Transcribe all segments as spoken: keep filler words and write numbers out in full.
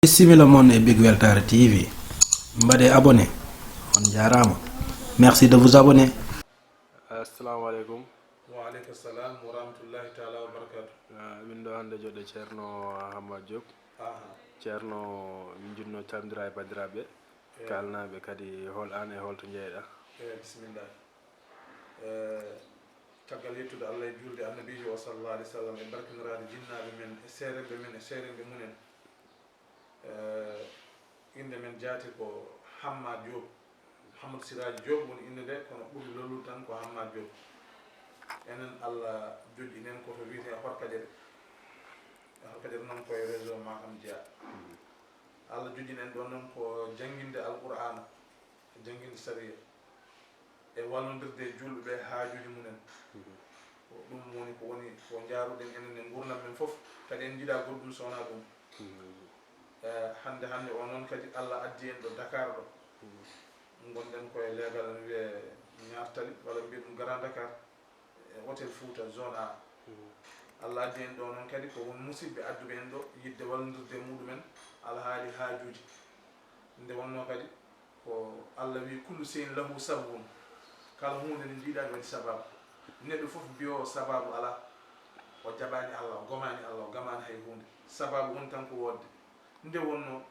Bisimilla mon e Big Weltare T V. Mbaɗe abonné. On jaaraama. Merci de vous abonner. Assalamu aleykum. Wa aleykum salam wa rahmatullahi taala wa barakatuh. Ah, min ɗo hannde joɗɗo Ceerno Hammat Diop. Aha. Ceerno, min jiɗno calmdira e banndiraaɓe, eh, kaalnaaɓe kadi hol aan e holto njeyɗa. Eh, bisimilla. Eh, caggal yettude Allah e juulde Annabiijo o sallallahu alaihi wasallam e barkiniraade jinnaaɓe men e seerenɓe men e seerenɓe mumen. Eh, innde men jaati ko Hammat Diop. Hammat Siraaji Diop woni innde nde, kono ɓuri lollude tan ko Hammat Diop. Enen Allah joƴƴini en ko to wiyetee Horkajere. E Horkajere noon ko e réseau Makam Dia. Allah joƴƴini en ɗoon noon ko jannginde Alqur'aana, jannginde sariya, e wallondirde e juulɓe ɓe haajuuji mumen. Mhm. Ko ɗum woni ko woni ko njaaruɗen enen e nguurndam men fof, kadi en njiɗaa goɗɗum so wonaa ɗum. Mhm. Eh, hannde, hannde o noon kadi Allah addi en ɗo Dakar ɗo. Mhm. Ngonɗen ko e leegal ene wiyee Ñaartali, walla mbiya ɗum Grand Dakar, e Hôtel Fouta, zone A. Mhm. Allah addi en ɗo noon kadi ko won musidɓe adduɓe en ɗo yiɗde wallondirde e muɗumen alhaali haajuuji. Nde wonnoo kadi ko Allah wi, "Kullu shay'in lahu sababun." Kala huunde nde njiiɗaa ene waɗi sabaabu. Neɗɗo fof mbiyo sabaabu alaa, o jaɓaani Allah, o gomaani Allah, o gamaani hay huunde. Sabaabu woni tan ko woodde. Nde wonnoo,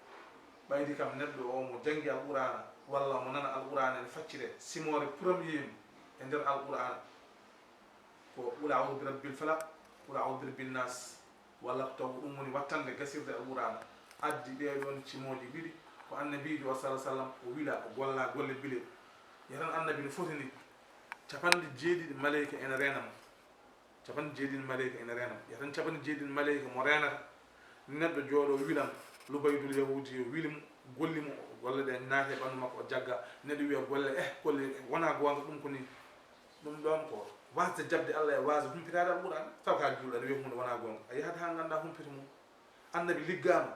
ɓayri kam neɗɗo o mo janngi Alqur'aana, walla mo nana Alqur'aana ene facciree, simoore premier mum e nder Alqur'aana ko "Qul a'udhu bi rabbil falaq, qul a'udhu bi rabbin nas." Walla ko taw ko ɗum woni wattande gasirde Alqur'aana. Addi ɗee ɗoon cimooji ɗiɗi, ko Annabiijo o sallallahu alaihi wasallam o wila, o golla golle bile. Yatan Annabi no foti ni, capanɗe jeeɗiɗi maleyka ene reena mo. Capanɗe jeeɗiɗi maleyka ene reena mo. Yatan capanɗe jeeɗiɗi maleyka mo reenata. Neɗɗo jooɗo wilan, Lubaydul Yahuudi o wili mo, golli mo, golle ɗe naati e ɓanndu makko, o jagga. Neɗɗo wiya golle, eh, golle wonaa goonga, ɗum ko ni. Ɗum ɗoon ko waasde jaɓde Allah e waasde humpitaade Alqur'aana. Taw ko a juulɗo, aɗa wiya huunde wonaa goonga. A yahat haa nganndaa humpito mum. Annabi liggaama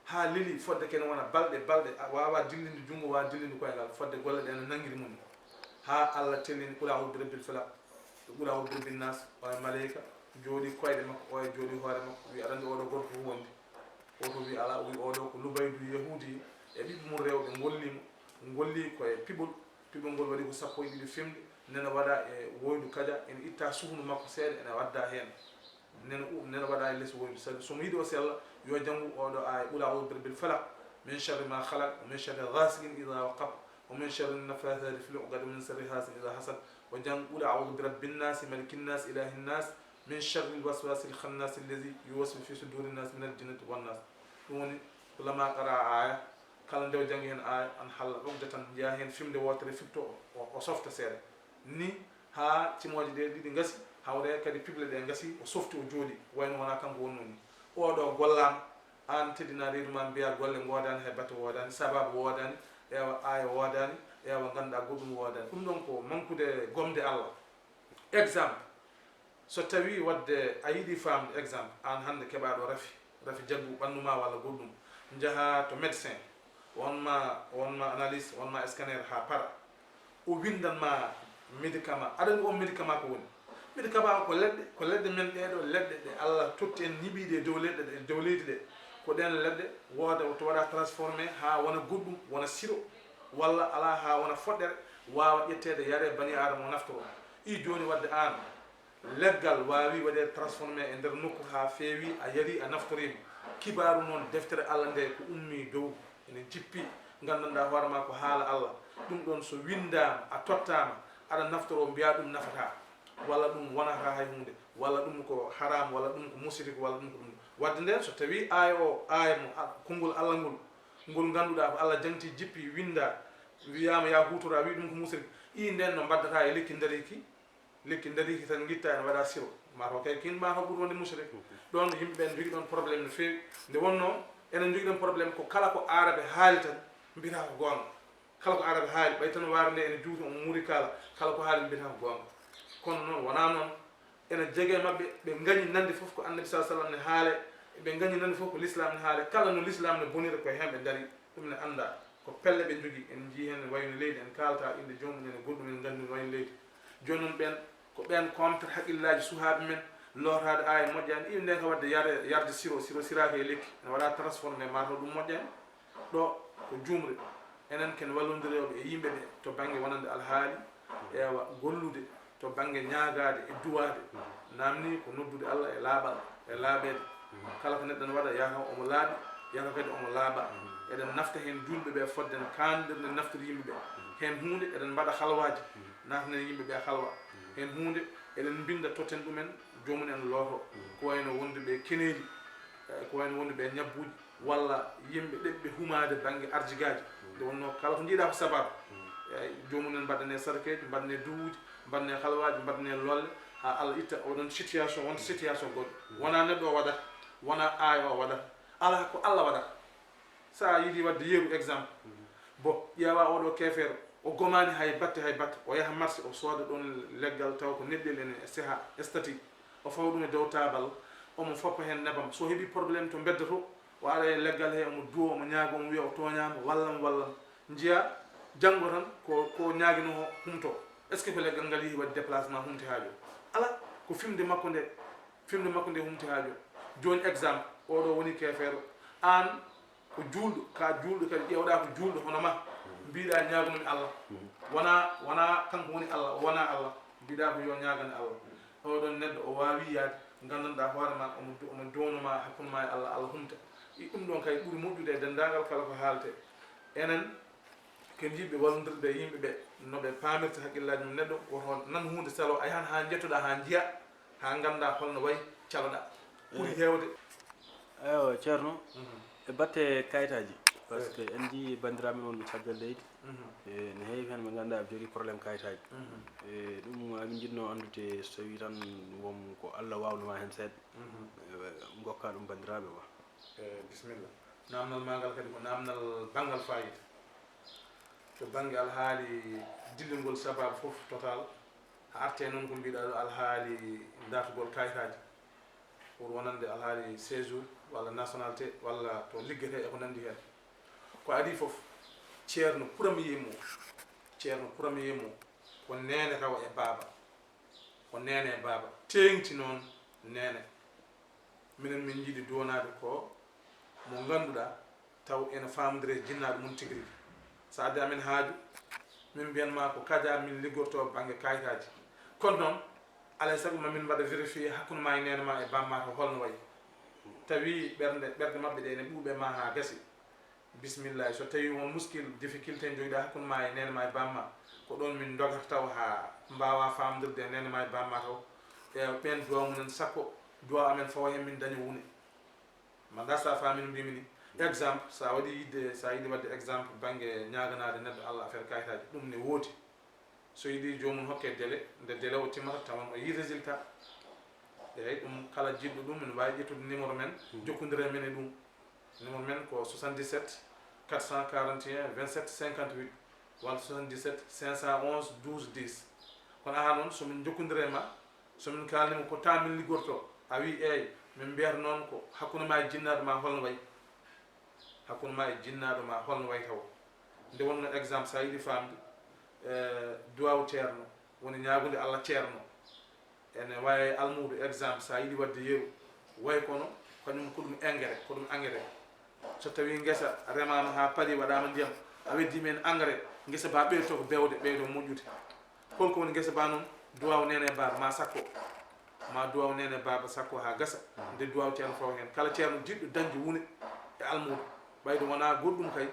haa leli fodde kene wona balɗe, balɗe, a waawaa dillinde junngo, waawaa dillinde koyngal, fodde golle ɗe no nanngiri mum. Haa Allah tellini "Qul a'udhu bi rabbil falaq, qul a'udhu bi rabbin nas", o e maleyka, jooɗi koyɗe makko, o e jooɗi hoore makko, wi, "Aɗa anndi oɗo gorko ko wondi?" Oto wi, "Alaa." O wi, "Oɗo ko Lubaydu Yahuudi e ɓiɓɓe mum rewɓe ngolli mo, ngolli ko e piɓol, piɓol ngol waɗi ko sappo e ɗiɗi femde, nena waɗa e woydu kaja, ene itta suhundu makko seeɗa, ene wadda heen." Nena u-, nena waɗa e les woydu. Sabi so mo yiɗi o sella, yo janngu oɗo aaya, "Qul a'udhu bi rabbil falaq, min sharri ma khalaq, wa min sharri ghasiqin idha waqab, wa min sharri naffathati fil uqad, wa min sharri hasidin idha hasad." O janngu "Qul a'udhu bi rabbin nas, malikin nas, ilahin nas, min sharril waswasil khannas, alladhi yuwaswisu fi sudurin nas, minal jinnati wan nas." Ɗum woni kullama qara'a aaya, kala nde o janngi heen aaya, an halla uqdatan, njiya heen fimde wootere fitto, o, o softa seeɗa. Ni haa cimooje ɗe ɗiɗi ngasi, hawre kadi piɓle ɗe ngasi, o softi, o jooɗi, wayno wonaa kanko wonnoo ni. Oɗo gollaama, aan teddina reedu ma, mbiya golle ngoodaani, hay batte woodaani, sabaabu woodaani, ewa aaya woodaani, ewa ngannduɗaa goɗɗum woodaani. Ɗum ɗoon ko mankude gomde Allah. Exemple, so tawii waɗde a yiɗi faamde, exemple, aan hannde keɓaaɗo rafi, rafi jaggu ɓanndu ma walla goɗɗum, njaha to médecin, won ma, won ma analyse, won ma scanner haa para. O winndan ma médicament. Aɗa anndi on médicament ko woni? Médicament o ko leɗɗe, ko leɗɗe men ɗee ɗoo, leɗɗe ɗe Allah totti en, ñiɓiiɗe e dow leɗɗe ɗe, e dow leydi ɗe. Ko ɗeen leɗɗe wooda to waɗa transformé haa wona goɗɗum, wona siro, walla alaa haa wona foɗɗere, waawa ƴetteede, yaree bani Aadama o naftoro. Ii jooni waɗde aan, leggal waawi waɗeede transformé e nder nokku haa feewi, a yari, a naftoriima. Kibaaru noon, deftere Allah nde ko ummii dow, ene jippi, nganndanɗaa hoore ma ko haala Allah. Ɗum ɗoon so winndaama, a tottaama, aɗa naftoro, mbiya ɗum nafataa, walla ɗum wonataa hay huunde, walla ɗum ko haram, walla ɗum ko musirik, walla ɗum ko ɗum. Waɗde ndeen, so tawii aaya o, aaya mo, a-, konngol Allah ngol, ngol ngannduɗaa ko Allah jaŋti, jippi, winnda, wiyaama ya huutoro, a wii ɗum ko musirik, ii ndeen no mbaddata e lekki ndariiki, lekki ndariiki tan ngitta ene waɗa siro. Ma taw kay kin ma taw ɓuri wonde musirik. Ɗoon yimɓe ɓen njogii ɗoon problème no feewi. Nde wonnoo enen njogii ɗoon problème ko kala ko aarabe haali tan mbiyata ko goonga. Kala ko aarabe haali, ɓay tan waare nde ene juuti, omo muuri kaala, kala ko haali mbiyata ko goonga. Kono noon wonaa noon. Ene jogee maɓɓe ɓe ngañi nande fof ko Annabi sallallahu alaihi wasallam ne haale, ɓe ngañi nande fof ko l'islam ne haale. Kala no l'islam ne bonira ko heen ɓe ndari. Ɗum ne anndaa ko pelle ɓe njogii. En njii heen wayno leydi, en kaalata innde joomum en e goɗɗum, en nganndi wayno leydi. Jooni noon ɓeen ko ɓeen ko omtata haqqillaaji suhaaɓe men, Lootaade aaya moƴƴaani, iwde ndeen ko waɗde yare, yarde siro, siro siraaki e lekki, ene waɗa transformé, maa taw ɗum moƴƴaani. Ɗo ko juumre. Enen ken wallondirooɓe e yimɓe ɓe to bannge wonande alhaali, ewa, gollude to bannge ñaagaade e duwaade. Naamni ko noddude Allah e laaɓal, e laaɓeede. Kala ko neɗɗo ne waɗa, yataw omo laaɓi, yataw kadi omo laaɓa. Eɗen nafta heen juulɓe ɓe fodde no kaandirɗen naftude yimɓe ɓe. Heen huunde eɗen mbaɗa halwaaji, naatanen yimɓe ɓe halwa. Heen huunde eɗen mbinnda totten ɗumen, joomum en looto. Ko wayno wonde ɓe keneeli, eh, ko wayno wonde ɓe ñabbuuji, walla yimɓe ɗeɓɓe humaade bannge arjigaaji. Nde wonnoo kala ko njiiɗaa ko sabaabu, eh, joomum en mbaɗane sadakeeji, mbaɗane duwuuji, mbaɗane halwaaji, mbaɗane lolle, haa Allah itta oɗon situation, won situation goɗɗo. Wonaa neɗɗo o waɗata, wonaa aaya o waɗata. Alaa ko Allah waɗata. So a yiɗi waɗde yeru exemple, bon, ƴeewa oɗo keefeero, o gomaani hay batte, hay batte, o yaha marché, o sooda ɗon leggal taw ko neɗɗel ene seha, estati, o fawa ɗum e dow taabal, omo foppa heen nebam. So heɓi problème to mbedda to, o ara e leggal he, omo duwa, omo ñaaga, omo wiya o tooñaama, wallam, wallam. Njiya, janngo tan ko, ko ñaaginoo o humto. Est-ce que ko leggal ngal yehi waɗi déplacement humti haajo? Alaa, ko fimde makko nde, fimde makko nde humti haajo. Jooni exemple, oɗo woni keefeero, aan ko juulɗo, ka juulɗo kadi, ƴeewɗa ko juulɗo hono ma, mbiɗa ñaagonomi Allah. Wona, wona kanko woni Allah, o wona Allah. Mbiɗa ko yo ñaagane Allah. Oɗon neɗɗo o waawi yaade, nganndanɗa hoore ma, omo do-, omo doonoma hakkunde ma e Allah, Allah humta. I ɗum ɗon kay ɓuri moƴƴude e denndaangal kala ko haalte. Enen ken yiɗɓe wallondirde e yimɓe ɓe, no ɓe paamirta haqqillaaji mum. Neɗɗo woto nan huunde salo, a yahan haa njettoɗa, haa njiya, haa ngannda holno wayi caloɗa. Ɓuri heewde. Eywa, Ceerno, e batte kayitaaji, parce que en njii banndiraaɓe men wonɓe caggal leydi, e ne heewi heen ɓe ngannduɗaa ɓe njogii problème kayitaaji. E ɗum amin njiɗnoo anndude so tawii tan won ko Allah waawnuma heen seeɗa, e ngokka ɗum banndiraaɓe wa. E bisimilla. Naamnal maa ngal kadi ko naamnal banngal faayida. To bannge alhaali dillingol sabaabu fof total, haa arte noon ko mbiɗa ɗo alhaali dartugol kayitaaji. Pour wonande alhaali séjour, walla nationalité, walla to liggete e ko nanndi heen. Ko adii fof, ceerno premier mo, ceerno premier mo, ko neene tawa e baaba. Ko neene e baaba. Teeŋti noon neene. Minen min njiɗi duwanaade ko mo ngannduɗaa taw ene faamodiri e jinnaaɗo mum tigi rigi. So addi amen haaju, min mbiyan ma ko kaja min liggorto bannge kayitaaji. Kono noon, alay sago ma min mbaɗa vérifié hakkunde ma e neene ma e bamma to holno wayi. Tawi ɓernde, ɓerɗe maɓɓe ɗe ene ɓuuɓe ma haa gasi. Bisimilla, so tawi won muskil, difficulté njogiɗa hakkunde ma e neene ma e bamma, ko ɗon min dogata taw haa mbawa faamdirde e neene ma e bamma taw. E ɓen duwaw mumen sakko, duwaw amen fawa hen min daña wune. Ma da sa faamino mbimi ni. Exemple, sa waɗi yidde, sa yiɗi waɗde exemple bannge ñaaganaade neɗɗo Allah affaire kayitaaji, ɗum ne woodi. So yiɗi joomum hokke délai, nde délai o timmata tawan o yii résultat. Eyyi, ɗum kala jiɗɗo ɗum, ene waawi ƴettude numéro men, jokkondira e men e ɗum. Numéro men ko soixante-dix-sept quatre cent quarante et un vingt-sept cinquante-huit walla soixante-dix-sept cinq cent onze douze dix. Kono ahan noon, so min jokkondira e ma, so min kaalnima ko temps min liggorto, a wi eyyi, min mbiyata noon ko hakkunde ma e jinnaaɗo ma holno wayi. Hakkunde ma e jinnaaɗo ma holno wayi taw? Nde wonno exemple, sa yiɗi faamde, eh, duwaw ceerno, woni ñaagude Allah ceerno. Ene wayi almuudo exemple, sa yiɗi waɗde yeru, wayi kono kañum ko ɗum engrais, ko ɗum engrais. So tawi ngesa remaama haa paari, waɗaama ndiyam, a weddi men engrais, ngesa ba ɓeydoto ko bewde, ɓeydo moƴƴude. Holko woni ngesa ba noon? Duwaw neene baaba ma sakko. Ma duwaw neene baaba sakko haa gasa. Nde duwaw ceerno fawa heen. Kala ceerno jiɗɗo dañde wune e almuudo. Ɓayde wonaa goɗɗum kay.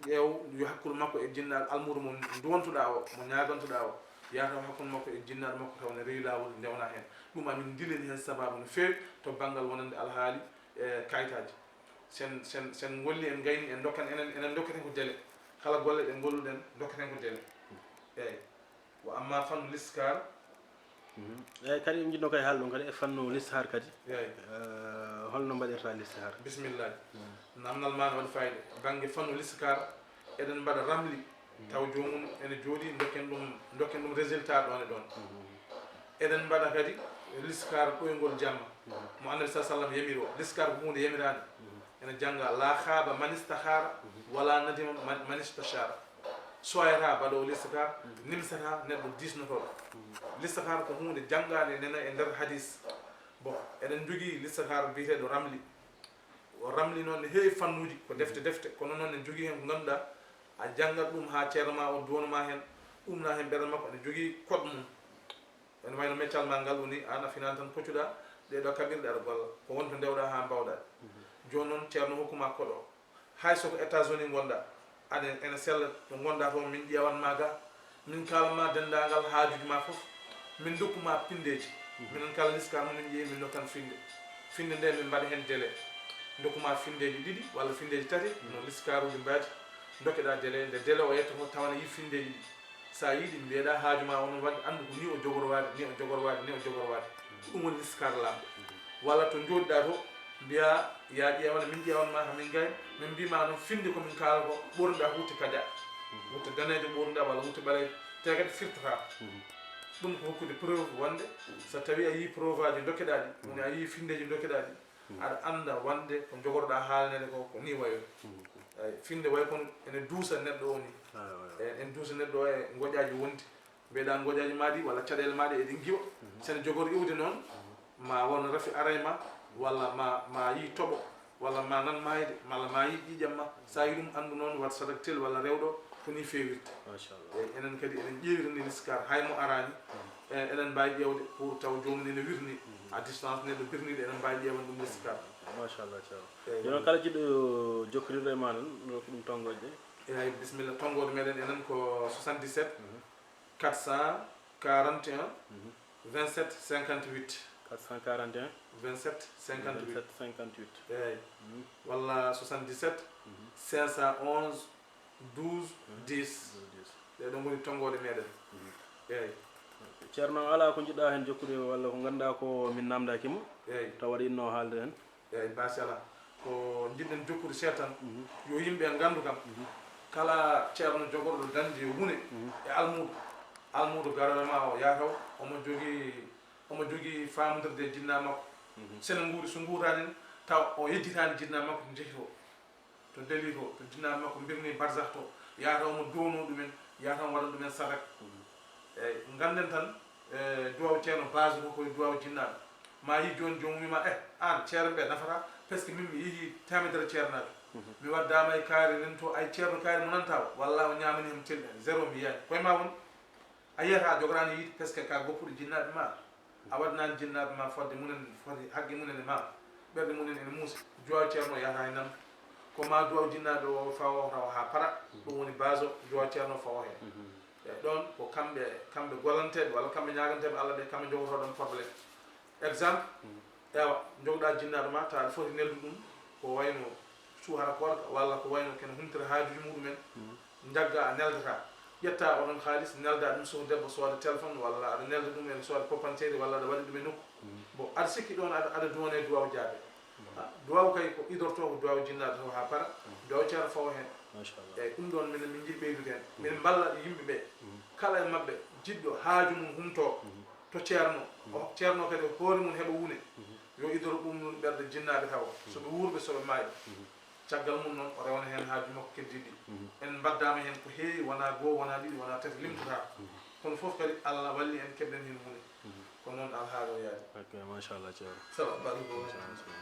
Ƴeew yo hakkunde makko e jinnaaɗo almuudo mo nduwantuɗaa o, mo ñaagantuɗaa o. Yataw hakkunde makko e jinnaaɗo makko taw ne rewi laawol ndewnaa heen. Ɗum amin ndilini heen sabaabu no feewi to banngal wonande alhaali e kayitaaji. Sen, sen, sen ngolli, en ngayni, en ndokkan, enen, enen ndokketen ko délai. Kala golle ɗe ngolluɗen, ndokketen ko délai. Eyyi. Wa amma fannu listixaar. Mhm. Eyyi, kadi en njiɗno kay haal ɗum kadi e fannu listixaar kadi. Eyyi. Eh, holno mbaɗirta listixaar? Bisimilla. Mhm. Namnal ma no waɗi fayida. Bannge fannu listixaar, eɗen mbaɗa ramli. Mhm. Taw joomum ene jooɗi, ndokken ɗum, ndokken ɗum résultat ɗon e ɗon. Mhm. Eɗen mbaɗa kadi listixaar ɗoyngol jamma. Mhm. Mo Annabi sa sallam yamiri o. Listixaar ko huunde yamiraande. Mhm. Ene jannga, "La xaaba man istaxaara, mhm, wala nadima man, man istashara." soyata baɗoowo listihar, nimsata neɗɗo diisnotooɗo. Listihar ko huunde janngaande nena e nder hadis. Bon, eɗen njogii listihar biyeteeɗo ramli. O ramli noon ne heewi fannuuji, ko defte defte, kono noon en njogii heen ko ngannduɗaa, a janngat ɗum haa ceerno ma o duwano ma heen, umna heen ɓernde makko, ene jogii code mum. Ene wayno meccal ma ngal woni, aan a finaani tan poccuɗaa, ɗee ɗoo kaɓirɗe aɗa golla. Ko won to ndewɗaa haa mbaawɗaa. Jooni noon ceerno hokku ma code o. Hay so ko États-Unis ngonɗaa, aɗa ene sella to ngonɗaa to, min ƴeewan ma ga, min kaalan ma denndaangal haajuuji ma fof, min ndokku ma pinndeeji. Minen kala listihar mo min ƴeewi, min ndokkan finnde. Finnde nde min mbaɗa heen délai. Ndokku ma finndeeji ɗiɗi walla finndeeji tati, no listiharuuji mbaadi, ndokkeɗaa délai. Nde délai o yettoto tawa ene yiɗi finndeeji ɗiɗi. So a yiɗi mbiyeɗaa haaju ma, onon waɗde anndu ko ni o jogorwaade, ni o jogorwaade, ni o jogorwaade. Ko ɗum woni listihar laaɓɗo. Walla to njooɗiɗaa to, mbiyaa, "Yaa ƴeewane, min ƴeewan ma, haa min gayna, min mbii ma noon finnde ko min kaala ko, ɓoorniɗaa huutte kaja, huutte daneejo ɓoorniɗaa walla huutte ɓaleejo." Te kadi firtataa. Ɗum ko hokkude preuve wonde, so tawii a yii preuve aji ndokkeɗaa ɗi, woni a yii finndeeji ndokkeɗaa ɗi, aɗa annda wonde ko jogorɗaa haalneede ko, ko ni wayi. Eyi, finnde wayi kono ene duusa neɗɗo o ni. Eyi, ene duusa neɗɗo o e ngoƴaaji wonti. Mbiyeɗaa ngoƴaaji ma ɗi walla caɗeele ma ɗe eɗen ngiwa. So ene jogori iwde noon, ma won rafi aray ma, walla ma, ma yii toɓo, walla ma nan maayde, malla ma yii ƴiiƴam ma. So a yii ɗum, anndu noon wat sadak tel walla rewɗo, ko ni feewirta. Machallah. Eyi, enen kadi eɗen ƴeewira ni listihar, hay mo araani. Eyi, eɗen mbaawi ƴeewde pour taw joomum ene wirni. À distance neɗɗo birniiɗo, eɗen mbaawi ƴeewan ɗum listihar. Machallah, ceerno. Eyi, jooni noon kala jiɗɗo jokkodirde e ma noon, ko ɗum tonngoode ɗe? Eyi, bisimilla, tonngoode meɗen enen ko soixante-dix-sept, quatre cent quarante et un, vingt-sept cinquante-huit. Quatre cent quarante et un, vingt-sept cinquante-huit. Vingt-sept cinquante-huit. Eyi. Walla soixante-dix-sept, cinq cent onze, douze, dix. Douze, dix. Ɗee ɗoo ngoni tonngoode meɗen. Eyi. Ceerno, alaa ko njiɗɗaa heen jokkude walla ko ngannduɗaa ko min naamndaaki mo? Eyi. Tawa aɗa yiɗnoo haalde heen? Eyi, machallah. Ko njiɗɗen jokkude seeɗa tan, yo yimɓe nganndu kam, kala ceerno jogorɗo dañde wune e almuudo, almuudo garoore ma o, yaa taw omo jogii, omo jogii faamondirde e jinnaa makko. So ene nguuri, so nguuraani ne, taw o yejjitaani jinnaa makko to jehi to, to deli to, to jinnaa makko mbirni barzakh to, yaa taw omo duwano ɗumen, yaa taw omo waɗa ɗumen sadak. Eyi, ngannden tan, e, duwaw ceerno base ko koye duwaw jinnaaɓe. Ma yi jooni joomum wima, "Eh, aan ceerno ɓe nafata, parce que min mi yehi temedere ceernaaɓe. Mi waddaama e kaari ren to, ay ceerno kaari mo nanta o, walla o ñaamani hem telɓe, zéro mi yiyaani." Koye ma woni, a yiyata a jogoraani yiide, parce que ka goppuɗo jinnaaɓe ma, a waɗnaani jinnaaɓe ma fodde munen, foti haqqe munen e ma, ɓerɗe munen ene muusi, duwaw ceerno yahata e nan. Ko ma duwaw jinnaaɓe o fawo tawa haa para, ɗum woni base o, duwaw ceerno fawo heen. E ɗoon ko kamɓe, kamɓe gollanteeɓe walla kamɓe ñaaganteeɓe Allah ɓe, kamɓe njogotoo ɗoon probléme. Exemple, ewa, njogoɗaa jinnaaɗo ma, tawa aɗa foti neldu ɗum ko wayno suuhara koorka walla ko wayno kene humtira haajuuji muɗumen, njagga a neldata. Ƴetta oɗon haalis, nelda ɗum soh debbo sooda téléphone, walla aɗa nelda ɗum ene sooda popanteeri, walla aɗa waɗi ɗum e nokku. Bon, aɗa sikki ɗoon aɗa, aɗa duwane duwaw jaabe. Ah, duwaw kay ko idorto ko duwaw jinnaaɗo to haa para, duwaw ceerno fawo heen. Machallah. Eyi, ɗum ɗoon minen min njiɗi ɓeydude heen. Min mballa yimɓe ɓe. Kala e maɓɓe jiɗɗo haaju mum humto to ceerno. O ceerno kadi hoore mum heɓa wune. Yo idoro ɗum ɗum ɓerɗe jinnaaɓe tawo. So ɓe wuurɓe, so ɓe maayɓe. Caggal mum noon, o rewana heen haaju makko keddiiɗi. En mbaddaama heen ko heewi, wonaa goo, wonaa ɗiɗi, wonaa tati, limtataa. Kono fof kadi, Allah walli en, keɓɗen heen huunde. Ko noon alhaali o yaari. Ok, machallah, ceerno. Salaam aleykum. Machallah, ceerno.